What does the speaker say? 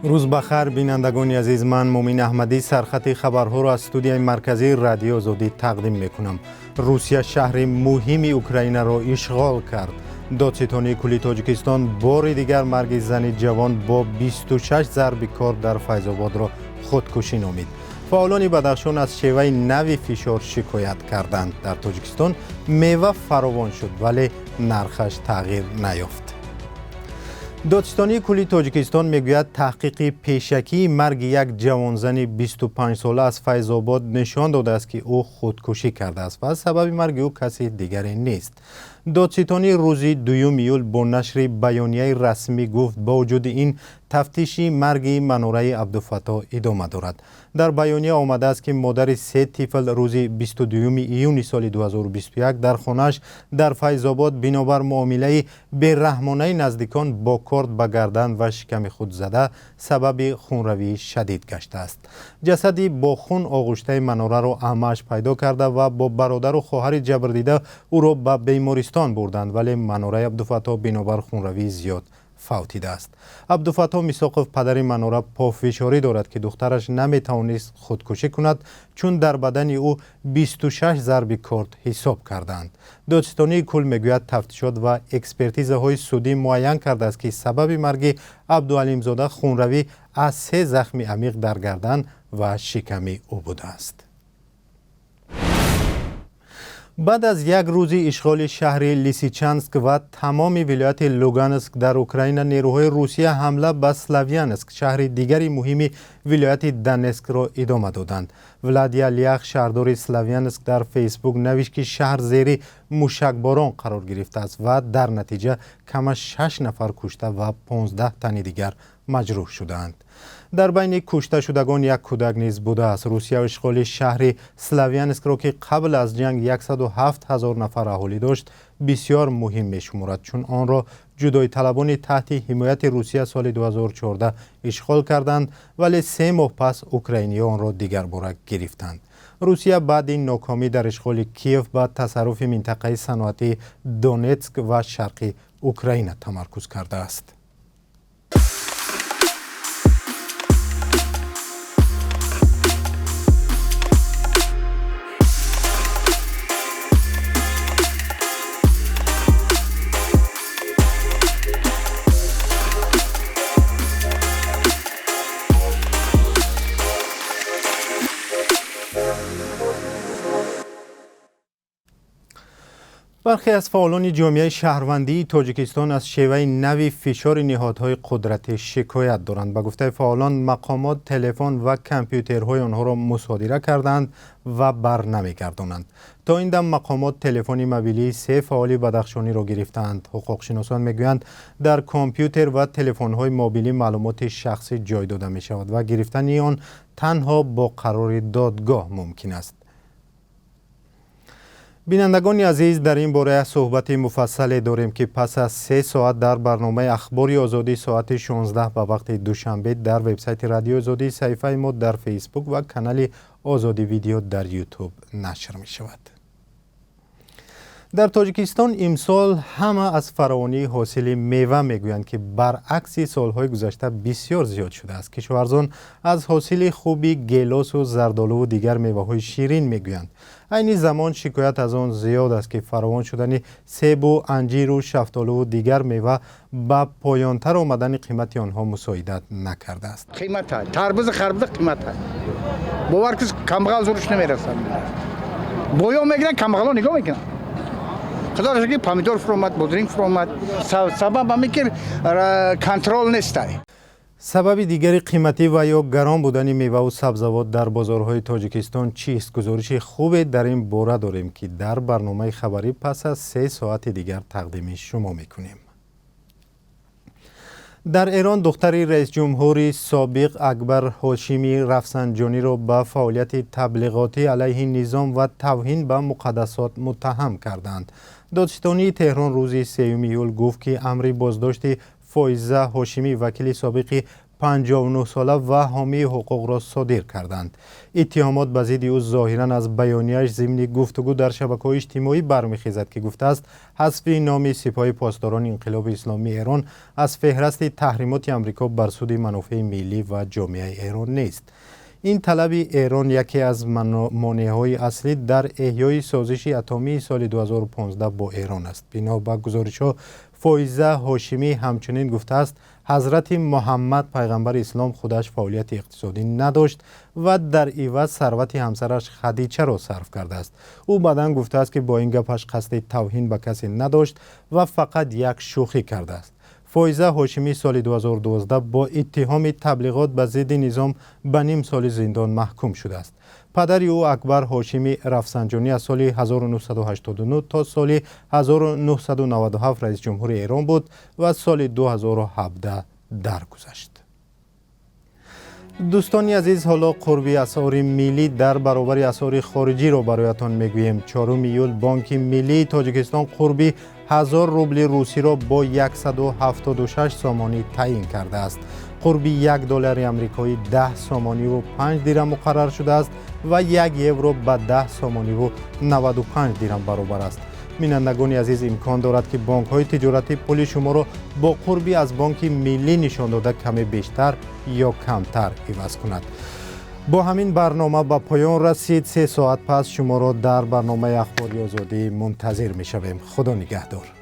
Рӯз бахайр, бинандагони азиз. Ман Мумин Аҳмадӣ сархати хабарҳоро аз студияи марказии Радиои Озодӣ тақдим мекунам. Русия шаҳри муҳими Украинаро ишғол кард. Додситонии кулли Тоҷикистон бори дигар марги зани ҷавон бо 26 зарби кор дар Файзободро худкушӣ номид. Фаъолони Бадахшон аз шеваи нави фишор шикоят карданд. Дар Тоҷикистон мева фаровон шуд, вале нархаш тағйир наёфт. Додситонии кулли Тоҷикистон мегӯяд, таҳқиқи пешакии марги як ҷавонзани 25сола аз Файзобод нишон додааст, ки ӯ худкушӣ кардааст ва сабаби марги ӯ каси дигаре нест. Додситонӣ рӯзи 2 июл бо нашри баёнияи расмӣ гуфт, бо вуҷуди ин тафтиши марги Манораи Абдуфаттоҳ идома дорад. Дар баёния омадааст, ки модари се тифл рӯзи 22 июни соли 2021 дар хонааш дар Файзобод бинобар муомилаи бераҳмонаи наздикон бо корд ба гардан ва шиками худ зада сабаби хунравии шадид гаштааст. Ҷасади бо хун оғуштаи Манораро амааш пайдо карда ва бо бародару хоҳари ҷабрдида ӯро ба бемористон бурданд, вале Манораи Абдуфаттоҳ бинобар хунравии зиёд фавтидааст. Абдуфаттоҳ Мисоқов, падари Манора, пофишорӣ дорад, ки духтараш наметавонист худкушӣ кунад, чун дар бадани ӯ 26 зарби корд ҳисоб кардаанд. Додситонии кул мегӯяд, тафтишот ва экспертизаҳои судӣ муайян кардааст, ки сабаби марги Абдуалимзода хунравӣ аз се захми амиқ дар гардан ва шиками ӯ будааст. Баъд аз як рӯзи ишғоли шаҳри Лисичанск ва тамоми вилояти Луганск дар Украина, нерӯҳои Русия ҳамла ба Славянск, шаҳри дигари муҳими вилояти Донецкро идома доданд. Владия Лях, шаҳрдори Славянск, дар Фейсбук навишт, ки шаҳр зери мушакборон қарор гирифтааст ва дар натиҷа камаш 6 нафар кушта ва 15 тани дигар маҷрӯҳ шудаанд. Дар байни кушташудагон як кӯдак низ будааст. Русия ишғоли шаҳри Славянскро, ки қабл аз ҷанг 107 ҳазор нафар аҳолӣ дошт, бисёр муҳим мешуморад, чун онро ҷудоиталабони таҳти ҳимояти Русия соли 2014 ишғол карданд, вале се моҳ пас украиниҳо онро дигарбора гирифтанд. Русия баъди нокомӣ дар ишғоли Киев ба тасарруфи минтақаи саноатии Донетск ва шарқи Украина тамаркуз кардааст. Бархе аз фаъолони ҷомеаи шаҳрвандии Тоҷикистон аз шеваи нави фишори ниҳодҳои қудратӣ шикоят доранд. Ба гуфтаи фаъолон, мақомот телефон ва компютерҳои онҳоро мусодира карданд ва бар намегардонанд. То ин дам мақомот телефони мобилии се фаъоли бадахшониро гирифтаанд. Ҳуқуқшиносон мегӯянд, дар компютер ва телефонҳои мобилӣ маълумоти шахсӣ ҷой дода мешавад ва гирифтани он танҳо бо қарори додгоҳ мумкин аст. Бинандагони азиз, дар ин бора суҳбати муфассале дорем, ки пас аз 3 соат дар барномаи Ахбори Озодӣ соати 16 ба вақти Душанбе дар вебсайти Радиои Озодӣ, саҳифаи мо дар Фейсбук ва канали Озодӣ Видео дар Ютуб нашр мешавад. Дар Тоҷикистон имсол ҳама аз фаровонии ҳосили мева мегӯянд, ки баръакси солҳои гузашта бисёр зиёд шудааст. Кишоварзон аз ҳосили хуби гелосу зардолуву дигар меваҳои ширин мегӯянд. Айни замон шикоят аз он зиёд аст, ки фаровон шудани себу анҷиру шафтолуву дигар мева ба поёнтар омадани қимати онҳо мусоидат накардааст. Қимата тарбузу харбуза қимата, бовар кис, камбағал зурш намерасад. Боё мегиранд, камбағало нигоҳ мекунанд. Худо ки помидор фуромад, бодринг фуромад. Сабаб ҳамин ки контрол нестай. Сабаби дигари қиматӣ ва ё гарон будани меваву сабзавот дар бозорҳои Тоҷикистон чист? Гузориши хубе дар ин бора дорем, ки дар барномаи хабарӣ пас аз 3 соати дигар тақдими шумо мекунем. Дар Эрон духтари раисҷумҳури собиқ Акбар Ҳошими Рафсанҷониро ба фаъолияти таблиғотӣ алайҳи низом ва тавҳин ба муқаддасот муттаҳам карданд. Додситонии Теҳрон рӯзи 3 июл гуфт, ки амри боздошти Фоиза Ҳошимӣ, вакили собиқи 59 сола ва ҳомии ҳуқуқро содир карданд. Иттиҳомот ба зидди ӯ зоҳиран аз баёнияаш зимни гуфтугӯ дар шабакаҳои иҷтимоӣ бармехезад, ки гуфтааст, ҳазфи номи Сипоҳи Посдорони Инқилоби Исломии Эрон аз феҳрасти таҳримоти Амрико бар суди манофеи миллӣ ва ҷомеаи Эрон нест. Ин талаби Эрон яке аз монеаҳои аслӣ дар эҳёи созиши атомии соли 2015 бо Эрон аст. Бино ба гузоришҳо, Фоиза Ҳошимӣ ҳамчунин гуфтааст, Ҳазрати Муҳаммад, пайғамбари ислом, худаш фаъолияти иқтисодӣ надошт ва дар иваз сарвати ҳамсараш Хадичаро сарф кардааст. Ӯ баъдан гуфтааст, ки бо ин гапаш қасди тавҳин ба касе надошт ва фақат як шӯхӣ кардааст. Фоиза Ҳошимӣ соли 2012 бо иттиҳоми таблиғот ба зидди низом ба ним соли зиндон маҳкум шудааст. Падари ӯ, Акбар Ҳошимӣ Рафсанҷонӣ, аз соли 1989 то соли 1997 раиси ҷумҳури Эрон буд ва соли 2017 даргузашт. Дӯстони азиз, ҳоло қурби асъори миллӣ дар баробари асъори хориҷиро бароятон мегӯем. 4 июл Бонки миллии Тоҷикистон қурби 1000 рубли русиро бо 176 сомонӣ таъин кардааст. Қурби 1 доллари амрикоӣ 10 сомониву 5 дирам муқаррар шудааст ва 1 евро ба 10 сомониву 95 дирам баробар аст. Бинандагони азиз, имкон дорад, ки бонкҳои тиҷоратӣ пули шуморо бо қурби аз Бонки Миллӣ нишон дода каме бештар ё камтар иваз кунад. Бо ҳамин барнома ба поён расид. 3 соат пас шуморо дар барномаи Ахбори Озодӣ мунтазир мешавем. Худо нигаҳдор.